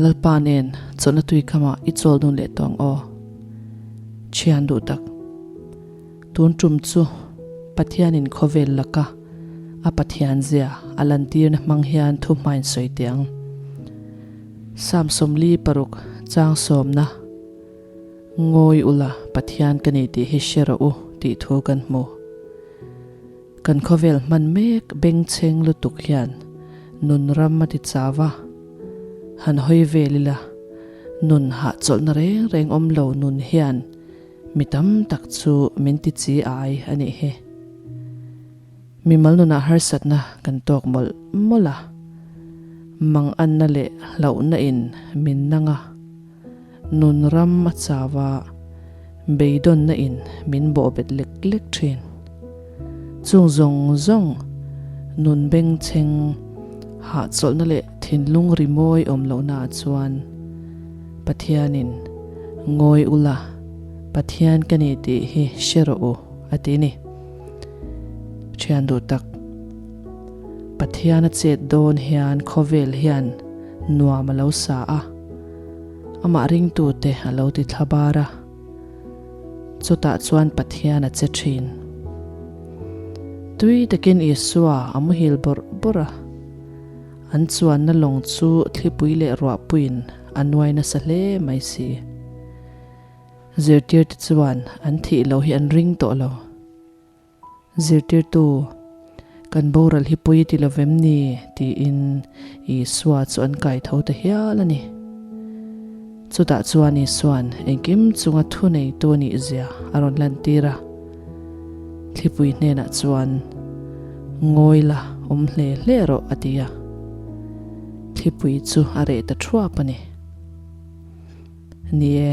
Lalpa nen chawlhna tui khamah i chawl dun leh tawh ang aw. Thian duh tak. Tun tum chu Pathianin khawvel laka a Pathian zia a lantirna hmang hian thu hmain sawi teh ang. Psalm 46 chang sawmna, Ngawi ula Pathian ka ni tih hi hre rawh u tih thu kan hmu. Kan khawvel hman mek bengchheng lutuk hian nun ram a ti chau a, han hawi vel ila nun hahchawlhna reng reng awm lo nun hian Mi tam tak chu min ti chi ai a nih hi. Mimal nunah harsatna kan tawk mawlh mawlh a, manganna leh hlauhna in min nang a, nun ram a chau a, beidawnna in min bawhbet lek lek thin. Chung zawng zawng nun bengchheng hahchawlhna leh thinlung rimawi awm lohna ah chuan Pathianin, Ngawi ula, Pathian ka ni tih hi hre rawh u, a ti ni. Thian duh tak, Pathian a chet dawn hian khawvel hian nuam a lo sa a, amah ringtute a lo ti thla bar a, chutah chuan Pathian a che thin. Tui takin Isua a muhil bawrh bawrh a. An chuanna lawng chu thlipui leh ruahpuiin a nuai nasa hle mai si. Zirtirte chuan an thih loh hi an ring tawh lo. Zirtirtu, Kan boral hi pawi ti lovem ni? tiin Isua chu an kai tho ta hial a ni. Chutah chuan Isua'n engkim chunga thuneitu a nih zia a rawn lantir a. Thlipui hnenah chuan, Ngawi la, awm hle hle rawh, a ti a. Thlipui chu a reh ta thuap a ni. Ni e,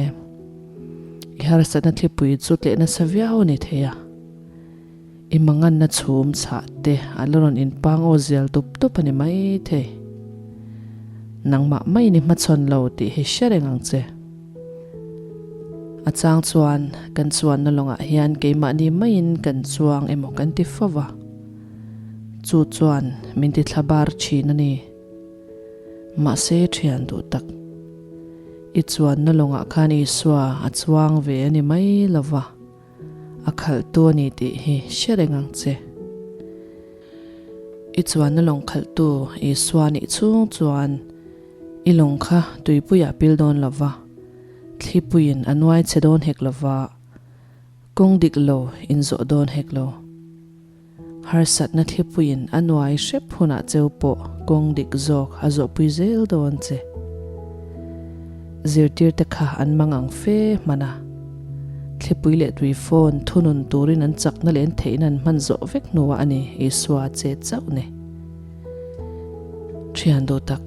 i harsatna thlipui chu tleh nasa viau a ni thei a. I manganna chhum chhah te a la rawn inpang aw zial tup tup a ni mai thei. Nangmah mai ni hmachhawn lo tih hi hre reng ang che. A chang chuan kan chuanna lawngah hian keimahni maiin kan chuang emaw kan ti fo va. Chu chuan min ti thla bar thin a ni. Mahse thian duh tak. I chuanna lawngah khan Isua a chuang ve a ni mai lo va. A khalhtu a ni tih hi hre reng ang che. I chuanna lawng khalhtu Isua nih chhung chuan i lawng kha tuipuiah pil dawn lo va, thlipuiin a nuai che dawn hek lo va, kawng dik lo in zawh dawn hek lo. Harsatna thlipuiin a nuai hrep hunah cheu pawh kawng dik zawk a zawhpui zel dawn che. Zirtirte kha an mang ang fe hman a. Thlipui leh tui phone thunun turin an chakna leh an theihna an hman zawh vek hnuah a ni Isua che chauh ni. Thian duh tak,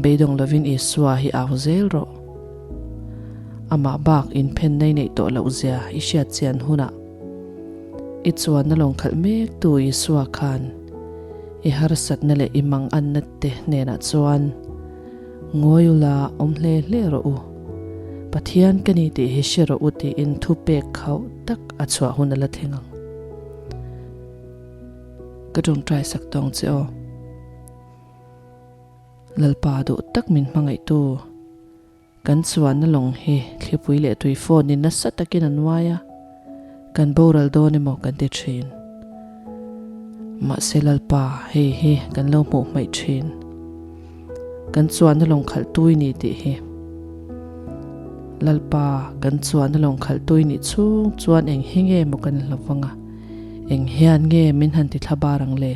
beidawng lovin Isua hi au zel rawh. Amah bak inphen nei neih tawh loh zia i hriat chian hunah I chuanna lawng khalh mek tu Isua khan i harsatna leh i manganna te hnenah chuan ngawi ula awm hle hle rawh u. Pathian ka ni tih hi hre rawh u tiin thu pek khauh tak a chhuah hun a la thleng ang. Ka tawngtai sak tawng che aw. Lalpa duh tak min hmangaihtu. Kan chuanna lawng hi thlipui leh tui phone in nasa takin a nuai a, kan boral dawn emaw kan ti thin. Mahse Lalpa hei hi kan lo hmuh hmaih thin. Kan chuanna lawng khalh tui ni tih hi. Lalpa kan chuanna lawng khalh tui nih chhung chuan eng hi nge maw kan hlo vang a, eng hian nge min han ti thla bar ang le?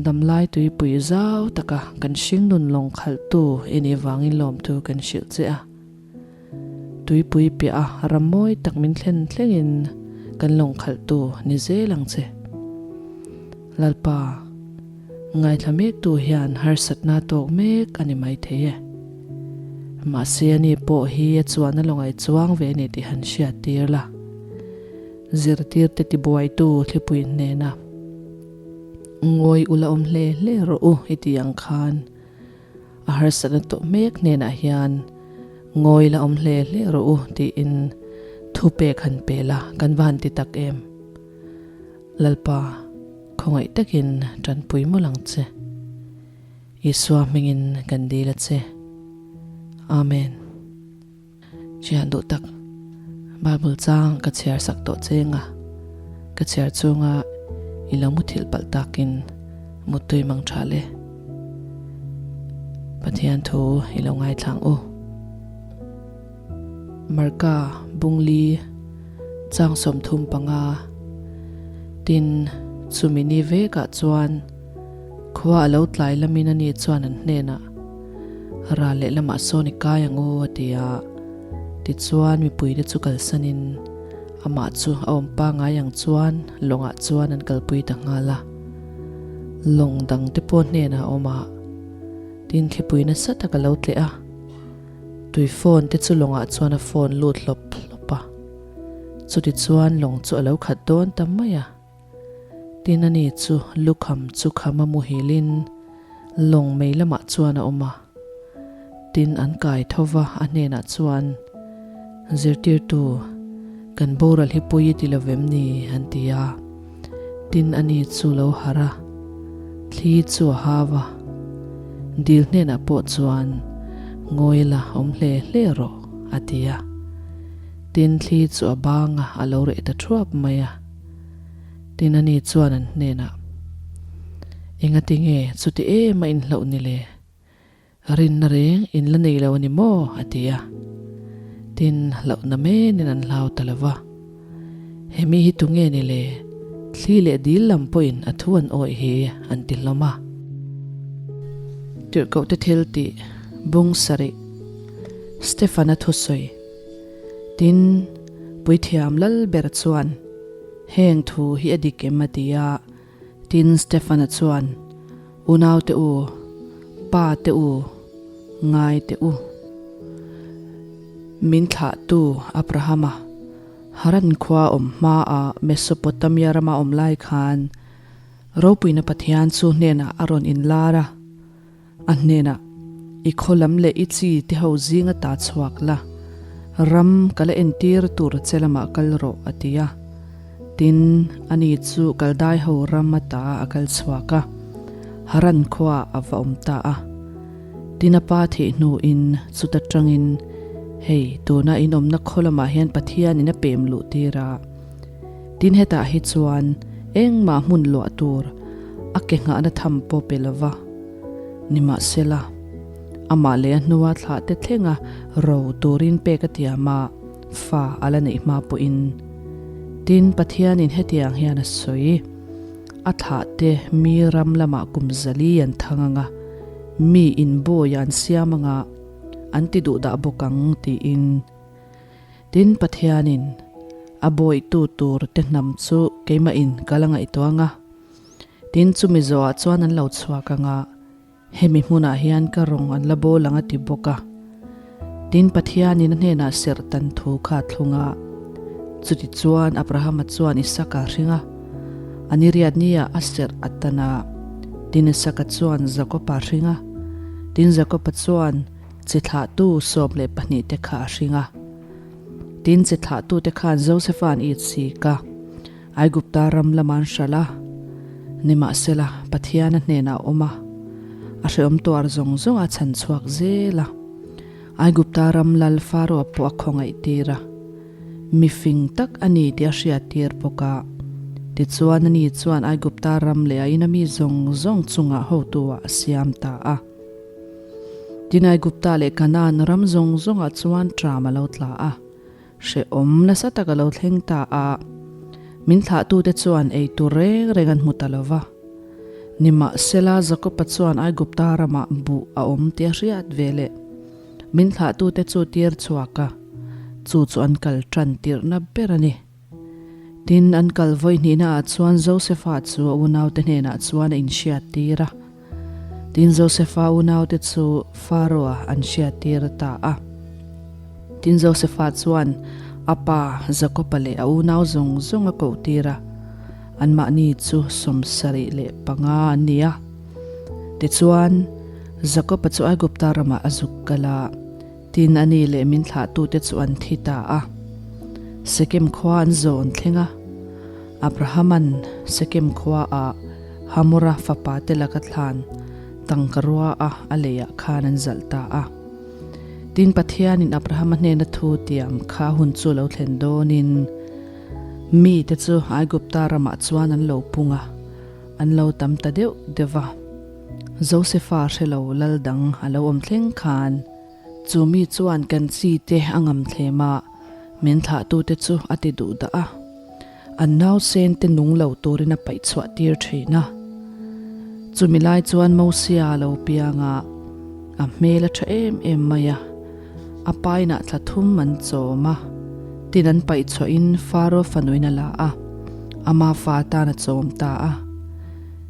Damlai tuipui zau taka kan hringnun lawng khalhtu i nih vangin lawmthu kan hrilh che a. Tuipui piah a ram mawi tak min thlen thlengin kan lawng khalhtu ni zel ang che. Lalpa, ngaithla mektu hian harsatna tawk mek a ni maithei e. Mahse ani pawh hi a chuan a lawngai chuang ve a ni tih han hriat tir la. Zirtirte tibuaitu thlipui hnena ngawi ula awm hle hle rawh u i tih ang khan a harsatna tawh mek hnenah hian ngawi la awm hle hle rawh u tiin thu pek han pe la kan va han ti tak em. Lalpa, khawngaih takin tanpui mawlh ang che. Isua hmingin kan dil a che. Amen. Thian duh tak, Bible chang ka chhiar sak tawh cheng a, ka chhiar chunga i lo muthilh palh takin muttui mang tha le. Pathian thu i lo ngaithlang u. Marka Bungli chang 35 Tin, chumi ni vekah chuan Khua a lo tlai lamin ani chuan an hnenah, Ral lehlamah sawn i kai ang u, a ti a. Tichuan mipuite chu kalsanin amah chu a awm pangngai ang chuan lawngah chuan an kalpui ta nghal a. Lawng dangte pawh hnenah a awm a, tin thlipui nasa tak a lo tleh a. Tui phone te chu lawngah chuan a phone lut hlawp hlawp a. Chutichuan lawng chu a lo khat dawn ta mai a. Tin ani chu lukham chu khama muhilin lawng mei lamah chuan a awm a. Tin an kai tho va a hnenah chuan, Zirtirtu, kan boral hi pawi i ti lo vem ni? an ti a. Tin ani chu lo harh a, thli chu a hau a. Dil hnenah pawh chuan, Ngawi la awm hle hle rawh, a ti a. Tin thli chu a bang a, a lo reh ta thuap mai a. Tin ani chuan an hnenah, Engati nge chuti em a inhlauh ni le? Rinna reng in la nei lo a ni maw? a ti a. Tin, hlauhna menin an hlau ta lo va. He mi hi tunge ni le? Thli leh dil lam pawhin a thu an awih hi an ti hlawm a. Tirhkohte thil tih bung sarih Stefan-a thusawi. Tin, Puithiam lal ber chuan, Heng thu hi a dik em? a ti a. Tin, Stefan-a chuan, Unaute u, pa te u, ngai te u. Min thlahtu Abrahama, Haran khua awm hmaah Mesopotamia rama awm lai khan ropuina Pathian chu hnenah a rawn inlar a. A hnenah, I khaw lam leh i chi te ho zing ata chhuak la, ram ka la entir tur che lamah kal rawh, a ti a. Tin, ani chu Kaldai ho ram ata a kal chhuak a, Haran khuaah a va awm ta a. Tin, a pa thih hnuin chuta tangin, Hei, tuna in awmna khaw lamah hian Pathianin a pem luh tir a. Tin, hetah hi chuan engmah hmun luah tur a ke nghahna tham pawh pe lova. Nimahsela, amah leh a hnua thlah te thlenga ro turin pek a tiam a, fa a la neih hma pawhin. Tin, Pathianin hetiang hian a sawi, A thlah te mi ram lamah kum zali an thang ang a, mi inbawiah an siam ang a, an ti duhdah bawk ang, tiin. Tin, Pathianin a bawihtu tur te hnam chu keimahin ka la ngaihtuah ang a, Tin, chumi zawhah chuan an lo chhuak ang a, hemi hmunah hian ka rawng an la bawl ang a ti bawk a. Tin, Pathianin a hnenah serh tan thu kha a thlung a. Chutichuan Abrahama chuan Isaka a hring a, a ni riat niah a serh a tan a. Tin, Isaka chuan Jakoba a hring a, tin, Jakoba chuan chi thlahtu 12 te kha a hring a. Tin, chi thlahtute khan Josefa an it sik a. Aigupta ram lama an hralh a, nimahsela Pathian a hnenah a awm a, a hrehawm tuar zawng zawng a chhan chhuak zel a. Aigupta ram lal Faroa pawh a khawngaih tir a, mi fing tak a ni tih a hriat tir bawk a. Tichuan ani chuan Aigupta ram leh a ina mi zawng zawng chungah hotu-ah a siam ta a. Tin Aigupta leh Kanaan ram zawng zawngah chuan ṭam a lo tla a. Hrehawm nasa tak a lo thleng ta a, min thlahtute chuan ei tur reng reng an hmu ta lo va. Nimahsela Jakoba chuan Aigupta ramah buh a awm tih a hriat ve leh. Min thlahtute chu tir chhuak a, chu chu an kal tan tirhna ber a ni. Tin, an kal vawi hnihnaah chuan Josefa chu a unaute hnenah chuan a inhriattir a. Tin, Josefa unaute chu Faroa an hriattir ta a. Tin, Josefa chuan a pa Jakoba leh a unau zawng zawng a kohtir a, anmahni chu 75 an ni a. Tichuan, Jakoba chu Aigupta ramah a zuk kal a. Tin, ani leh min thlahtute chu an thi ta a. Sekem khua an zawn thleng a. Abrahama'n Sekem khuaah Hamora fapa te laka thlan. Tangkarua a a leiah khan an zalh ta a. Tin, Pathianin Abrahama hnena thu tiam kha hun chu lo thlen dawnin mite chu Aigupta ramah chuan an lo pung a, an lo tam ta deuh deuh va. Josefa hre lo lal dang a lo awm thleng khan chu mi chuan kan chi te a ngam thlem a, min thlahtute chu a ti duh dah a. An nausen te nung lo turin a paih chhuah tir thin a. Chumi lai chuan Mosia a lo piang a, a hmel a tha em em mai a. A painah thla thum an chawm a, tin an paih chhuahin Faro fanuin a la a, ama fa atan a chawm ta a.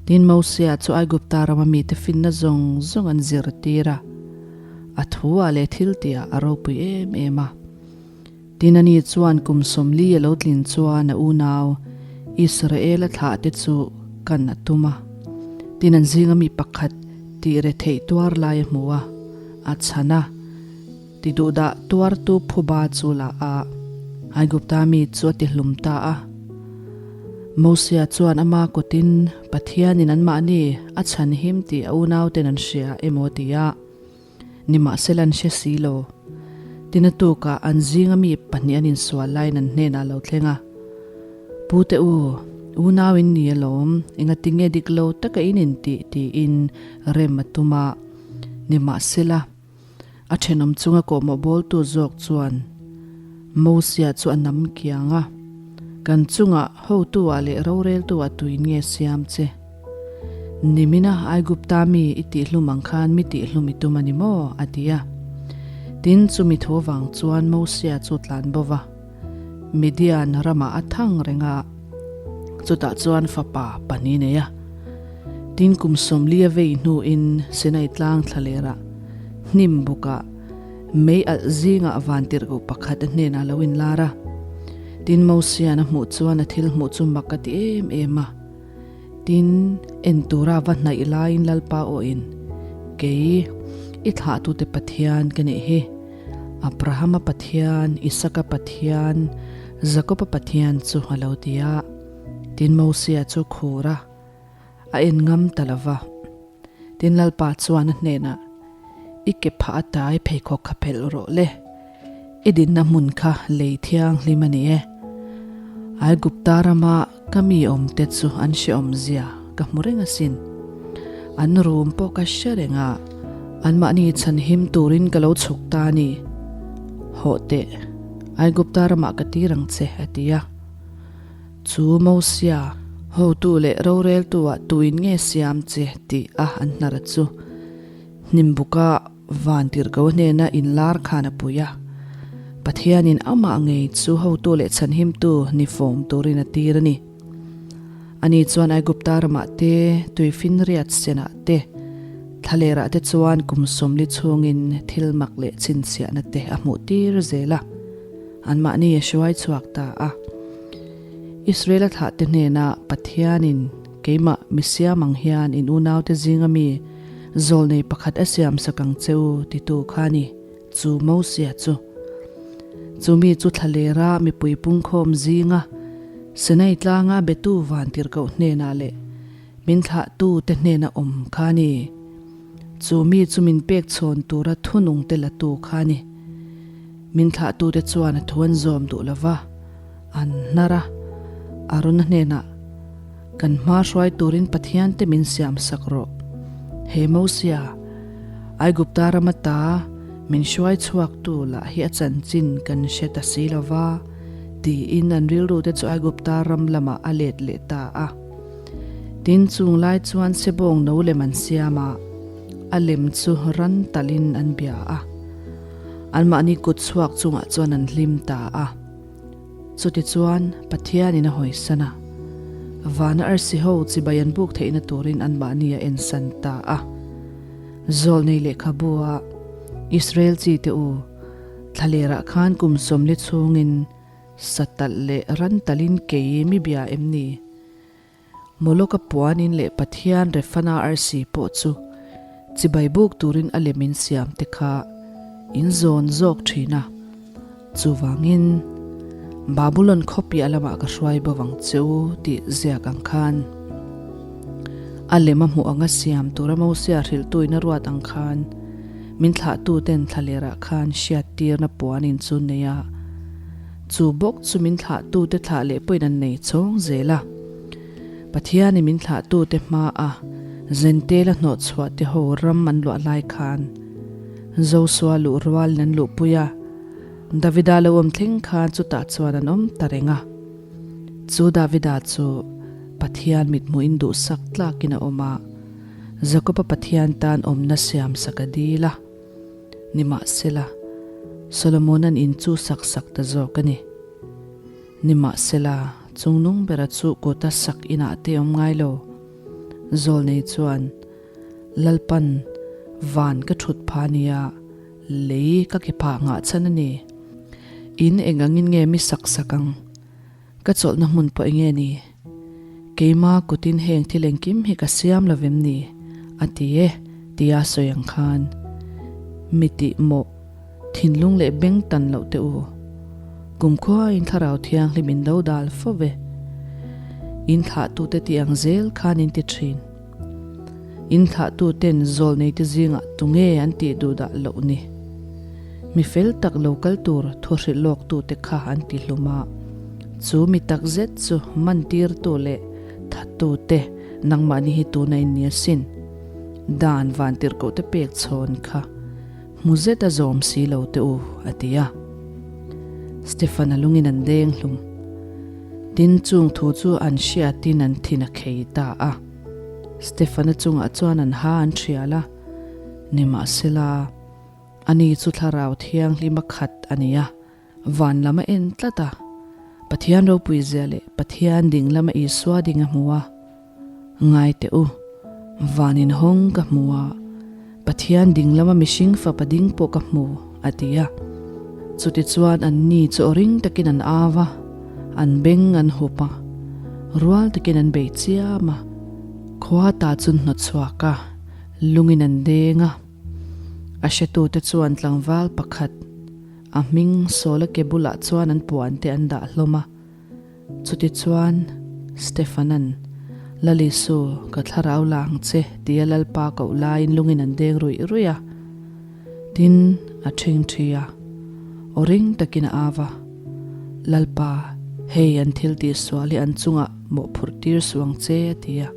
Tin Mosia chu Aigupta rama mite finna zawng zawng an zirtir a, a thu ah leh thil tihah a ropui em em a. Tin ani chuan kum 40 a lo tlin chuan a unau Israela thlah te chu kan a tum a. Tin an zinga mi pakhat tih retheih tuar lai a hmu a, a chhan a, ti duhdah tuartu phuba chu la a, Aigupta mi chu a ti hlum ta a. Mosia chuan ama kutin Pathianin anmahni a chhanhim tih a unauten an hria emaw ti a, Nimahsela an hre si lo. Tin a tukah an zinga mi pahnih an insual laiin an hnenah a lo thleng a, Pute u, unau in ni alawm, engati nge dik lo taka in intih tiin rem a tum a. Nimahsela a thenawm chunga kawhmawh bawltu zawk chuan Mosia chu a nam kiang a, Kan chungah hotu ah leh roreltu ah tuin nge siam che? Nimina Aigupta mi i tihhlum ang khan mi tihhlum i tum a ni maw? a ti a. Tin, chumi thu avang chuan Mosia chu tlan bo va, Midian ramah a thang reng a, chutah chuan fapa pahnih nei a. Tin, kum 40 a vei hnuin Sinai tlang thlalerah hnim bukah mei alh zingah vantirhkoh pakhat a hnenah a lo inlar a. Tin, Mosia'n a hmuh chuan a thil hmuh chu mak a ti em em a. Tin, en tura va hnaih laiin Lalpa awhin, Kei, i thlahtute Pathian ka nih hi, Abrahama Pathian, Isaka Pathian, Jakoba Pathian chu a lo ti a. Tin, Mosia chu khur a, a en ngam ta lo va. Tin, Lalpa chuan a hnenah, I ke phah a tai pheikhawk kha phelh rawh le. I dinna hmun kha lei thianghlim a ni e. Aigupta rama ka mi awmte chu an hrehawm zia ka hmu reng asin. An rum pawh ka hre reng a, anmahni chhanhim turin ka lo chhuk ta a ni. Hawh teh, Aigupta ramah ka tir ang che, a ti a. Chu Mosia, hotu leh roreltu-ah tuin nge siam che tih a an hnar chu. Hnimbuka vantirhko hnena inlar khan a pui a, Pathianin amah ngei chu hotu leh chhanhimtu ni fawm turin a tir a ni. Ani chuan Aigupta ramah te, tuifinriat senah te, thlalerah te chuan kum 40 chhungin thil mak leh chhinchhiahna te a hmuh tir zel a, anmahni a hruai chhuak ta a. Israela thlahte hnena Pathianin Keimah mi siam ang hian in unaute zinga mi zawlnei pakhat a siam sak ang che u titu kha ni, chu Mosia chu. Chu mi chu thlalera mipui pungkhawm zinga Sinai tlanga betu vantirhkoh hnenah leh min thlahtu te hnena awm kha ni. Chu mi chu min pek chhawn tura thunung te latu kha ni. Min thlahtute chuan a thu an zawm duh lova, an hnar a, Arona hnenah, Kan hma hruai turin Pathian te min siam sak rawh. He Mosia, Aigupta rama ta min hruai chhuaktu lah hi a chanchin kan hre ta si lo va, tiin an rilru te chu Aigupta ram lamah a let leh ta a. Tin, chung lai chuan sebawng no lem an siam a, a lem chu ran talin an bia a. Anmahni kut chhuak chungah chuan an hlim ta a. Chutichuan, Pathianin a hawisan a, vana arsi ho chibai an buk theihna turin anmahni a ensan ta a. Zawlnei lehkhabu a, Israel chite u, thlalerah khan kum 40 chhungin satalh leh ran talin kei mi bia em ni? Moloka puanin leh Pathian Refana arsi pawh chu chibai buk turin a lem in siam te kha in zawn zawk thin a. Chuvangin, Babulon khaw piah lamah ka hruai bo vang che u tih ziak ang khan. A lem a hmuh anga siam tura Mosia hrilhtuin a ruat ang khan min thlahtuten thlalerah khan hriattirna puanin chu nei a, chu bawk chu min thlahtute thlah leh pawhin an nei chhawng zel a. Pathianin min thlahtute hmaa Zentela hnawhchhuah te ho ram an luah lai khan Josua luh rualin an luhpui a, Davida lo awm thleng khan chutah chuan an awm ta reng a. Chu Davida chu Pathian mithmuhin duhsak tlakin a awm a, Jakoba Pathian tan awmna siamsak a dil a. Nimahsela, Solomona'n in chu sak sak ta zawk a ni. Nimahsela, chungnung bera chu kawta sak inah te awm ngai lo. Zawlnei chuan, Lalpan van ka thut pha nia, lei ka ke phah nghah chhan a ni. In eng angin nge mi sak sak ang? Ka chawlhna hmun pawh enge ni? Keima kutin heng thil engkim hi ka siam lo vem ni? A ti e, tia sawi ang khan. Mi tih mawh, thinlung leh beng tan loh teh u. Kumkhuain Thlarau Thianghlim in lo dal fo ve. In thlahtute tih ang zel khan in ti thin. In thlahtuten zawlneite zingah tunge an tih duh dah loh ni? Mi fel tak lo kal tur thu hrilh lawktute kha an ti hlum a, chu mi tak zet chu mantirtu leh thattute nangmahni hi tuna in ni asin. Dan vantirhkohte pek chhawn kha hmu zet a zawm si lo teh u, a ti a. Stefan-a lungin an deng hlum. Tin, chung thu chu an hriatin an thin a khei ta a. Stefan-a chungah chuan an ha an thial a, nimahsela, Ani chu Thlarau Thianghlim a khat a ni a, van lam a en tlat a, Pathian ropui zia leh Pathian ding lama Isua ding a hmu a. Ngai teh u, van inhawng ka hmu a, Pathian ding lama mihring fapa ding pawh ka hmu, a ti a. Chutichuan anni chu aw ring takin an au a, an beng an hup a, rual takin an bei chiam a, khua ta chu hnawtchhuak a, lungin an deng a. A hretute chuan tlangval pakhat, a hming Saula ke bulah chuan an puan te an dah hlawm a. Chutichuan, Stefanan, Lal Isu, ka thlarau la ang che, tia Lalpa koh laiin lungin an deng ruih ruih a. Tin, a ṭhingṭhi a, aw ring takin a au a, Lalpa, hei an thil tihsual hi an chungah mawhphurh tir suh ang che, a ti a.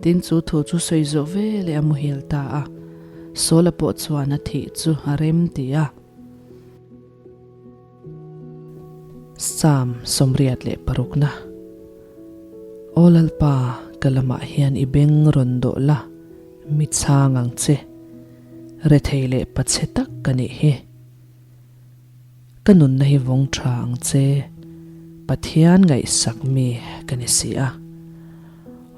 Tin chu thu chu sawi zawh ve leh a muhil ta a, Saula pawh chuan a thih chu a rem ti a. Psalm 86na Aw Lalpa, ka lamah hian i beng rawn dawh la, mi chhang ang che. Rethei leh pachhe tak ka nih hi. Ka nunna hi vawng tha ang che, Pathian ngaihsak mi ka ni si a.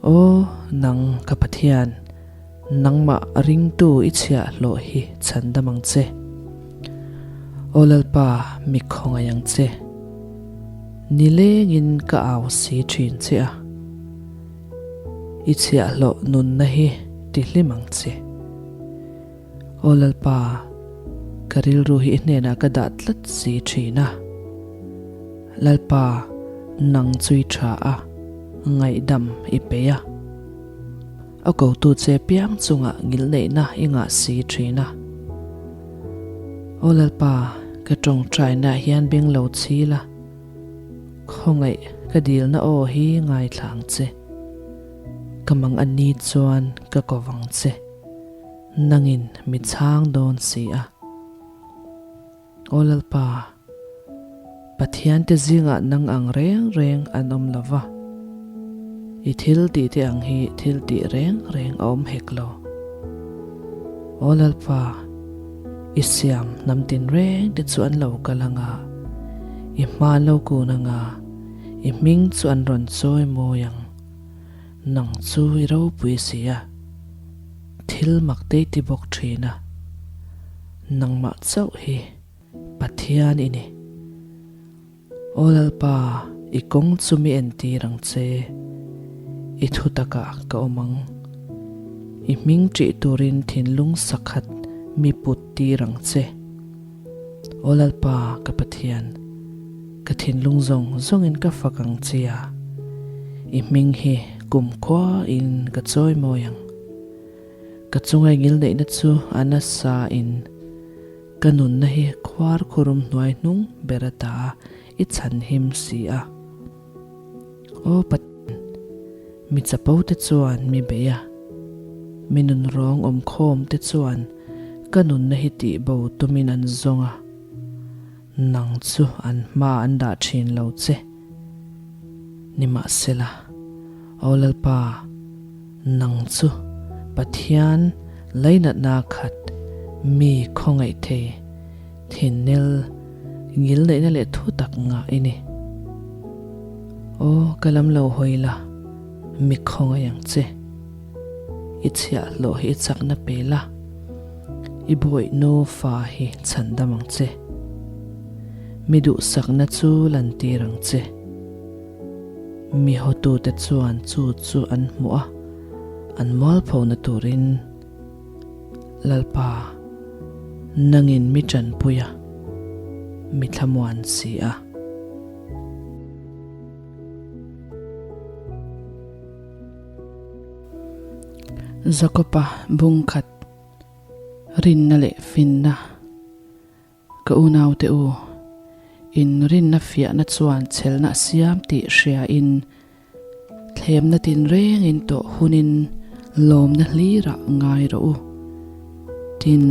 Aw, nang ka Pathian, nangmah ringtu i chhiahhlawh hi chhandam ang che. Aw Lalpa, mi khawngaih ang che. Nilengin ka au si thin che a. I chhiahhlawh nunna hi tihlim ang che. Aw Lalpa, ka rilru hi i hnenah ka dah tlat si thin a. Lalpa, nang chu i tha a, ngaihdam i pe a. A kotu che piang chungah ngilneihna i ngah si thin a. Aw Lalpa, ka tawngtainaah hian beng lo chhil a, khawngaih ka dilna aw hi ngaithla ang che. Ka mang a ni chuan ka ko vang che. Nangin mi chhang dawn si a. Aw Lalpa, Pathiante zingah nang ang reng reng an awm lo va, i thil tihte ang hi thil tih reng reng a awm hek lo. Aw Lalpa, i siam hnam tinreng te chu an lo kal ang a, i hma an lo kun ang a, i hming chu an rawn chawi mawi ang. Nang chu i ropui si a. Thil mak te i ti bawk thin a, nangmah chauh hi Pathian i ni. Aw Lalpa, i kawng chu mi entir ang che, i thutakah ka awm ang. I hming ṭih turin thinlung sakhat mi put tir ang che. Aw Lalpa, ka Pathian, ka thinlung zawng zawngin ka fak ang che a, i hming hi. Kumkhua in ka chawi mawi ang. Ka chunga ngilneihna chu a nasa in ka nunna hi khuar khurum hnuai hnung ber ata i chhan him si a. Aw Pathian, mi chapo te chuan mi bei a, mi nunrawng awmkhawm te chuan ka nunna hi tihbo tumin an zawng a. Nang chu an hma an dah thin lo che. Nimahsela, Aw Lalpa, nang chu Pathian lainatna khat mi khawngaih thei, thinnel, ngilneihna leh thu tak ngah i ni. Aw, ka lam lo hawi la, mi khawngaih ang che. I chhiahhlawh hi i chakna pe la. I bawih nufa hi chhandam ang che. Mi duhsakna chu lantir ang che. Mi hawtute chuan chu chu an hmuh a, an mualphona turin Lalpa, nangin mi tanpui a, mi thlamuan si a. Jakob-a bungkhat rinna leh finna Ka unaute u, in rinna fiahna chuan chhelna a siam tih hriain thlemna tinrengin tawh hunin lawmna hlirah ngai rawh u. Tin,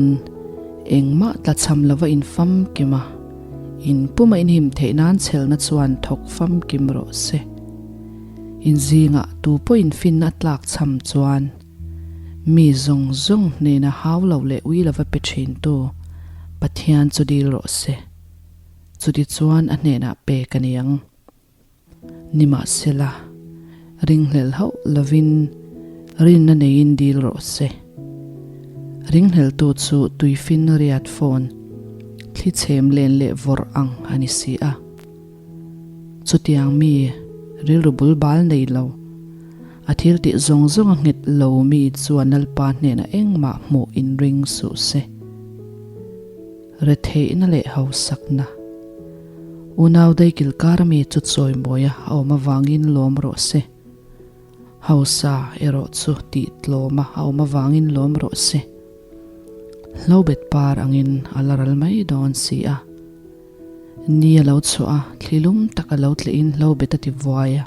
engmah tlachham lova in famkim a, in puma in him theih nan chhelna chuan thawk famkim rawh se. In zingah tu pawhin finna a tlak chham chuan mi zawng zawng hnena hau lo leh ui lova pe thintu Pathian chu dil rawh se. Chutichuan a hnenah pek a ni ang. Nimahsela, ringhlel hauh lovin rinna neiin dil rawh se. Ringhleltu chu tuifin riat fawn, thli chhem len leh vawrh ang a ni si a. Chutiang mi rilru bul bal nei lo, a thil tih zawng zawng a nghet lo mi chuan Lalpa hnenah engmah hmuh inring suh se. Retheihna leh hausakna. Unau daikil kar mi chu chawimawia a awm avangin lawm rawh se. Hausa erawh chu tih tlawma a awm avangin lawm rawh se. Hlobet par angin a la ral mai dawn si a. Ni a lo chhuah a, thli lum tak a lo tlihin hlobet a ti vuai a.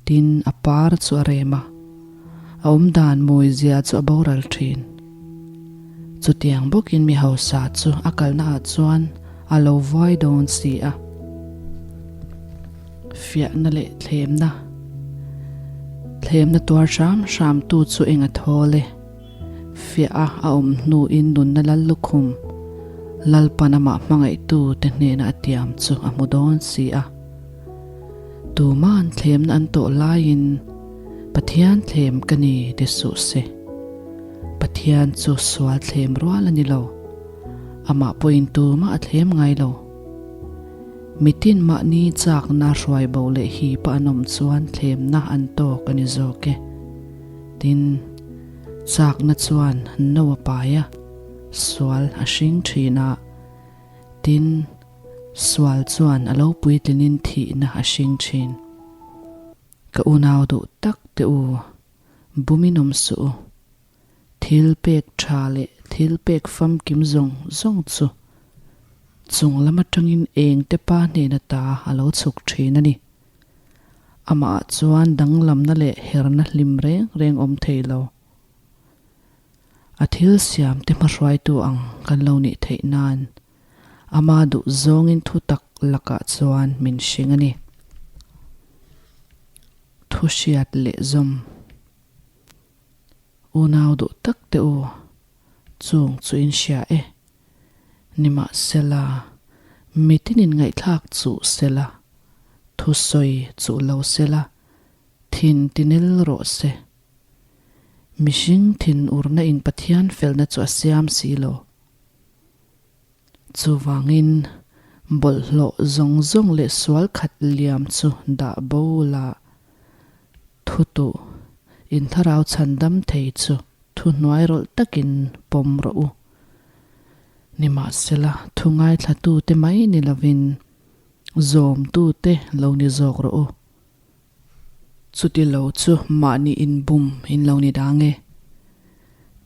Tin, a par chu a rem a, a awmdan mawizia chu a boral thin. Chutiang bawkin mi hausa chu a kalnaah chuan a lo vuai dawn si a. Fiahna leh thlemna Thlemna tuar hram hramtu chu eng a thawl e. Fiah a a awm hnuin nunna lal lukhum Lalpan amah hmangaihtu te hnena a tiam chu a hmu dawn si a. Tuma'n thlemna an tawh laiin Pathian thlem ka ni ti suh se. Pathian chu sual thlem rual a ni lo. Amah pawhin tumah a thlem ngai lo. Mitin mahni chakna hruai bo leh hipa an awm chuan thlemna an tawk a ni zawk e. Tin, chakna chuan no a pai a, sual a hring thin a. Tin, sual chuan a lo puitlinin thihna a hring thin. Ka unau duh tak te u, bumin awm suh u. Thil pek tha leh thil pek famkim zawng zawng chu chung lam atangin eng te pa hnena ta a lo chhuk thin a ni. Amah ah chuan danglamna leh herna hlim reng reng awm thei lo. A thil siam te hmahruaitu ang kan lo nih theih nan ama duh zawngin thu tak lakah chuan min hring a ni. Thu hriat leh zawm. Unau duh tak te u, chung chu in hria e. Nimahsela, mitin in ngaihthlak chuh sela, thusawi chuh lo sela, thin tinil rawh se. Mihring thinurna in Pathian felna chu a siam si lo. Chuvangin, bawlhhlawh zawng zawng leh sual khat liam chu dah bo la, thutuh in thlarau chhandam thei chu thuhnuai rawlh takin pawm rawh u. Nimahsela, thu ngaithlatute mai ni lovin, zawmtute lo ni zawk rawh u. Chuti lo chu mahni inbum in lo ni dang e.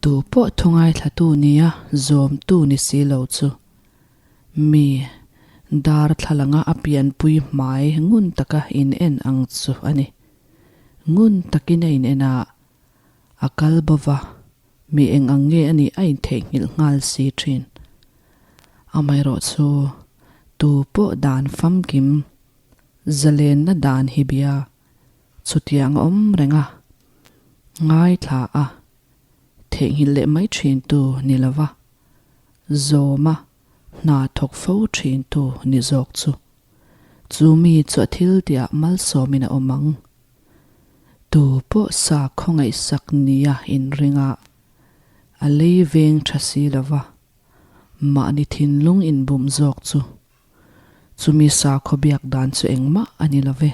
Tu pawh thu ngaithlatu nia zawmtu ni si lo chu mi darthlalanga a pianpui hmai ngun taka in en ang chu a ni. Ngun takin a in en a, a kal bo va, mi eng ang nge a nih a intheihnghilh nghal si thin. Amaherawh chu tu pawh dan famkim Zalenna dan hi bia chutiang a awm reng a, ngaithla a, theihnghilh leh mai thintu ni lova, zawma hna thawk fo thintu ni zawk chu. Chu mi chu a thil tihah malsawmin a awm ang. Tu pawh sa khawngaihsak nia inringa a lei veng tha si lova, mahni thinlung inbum zawk chu Chumi sakhaw biak dan chu engmah a ni lo ve.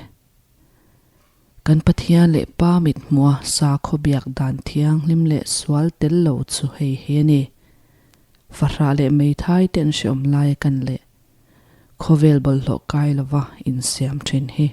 Kan Pathian leh Pa mit hmua sakhaw biak dan thianghlim leh sual tel lo chu hei hi a ni. Fahrah leh meithai te an hreawm lai a kan leh khawvel bawlhhlawh kai lova insiam thin hi.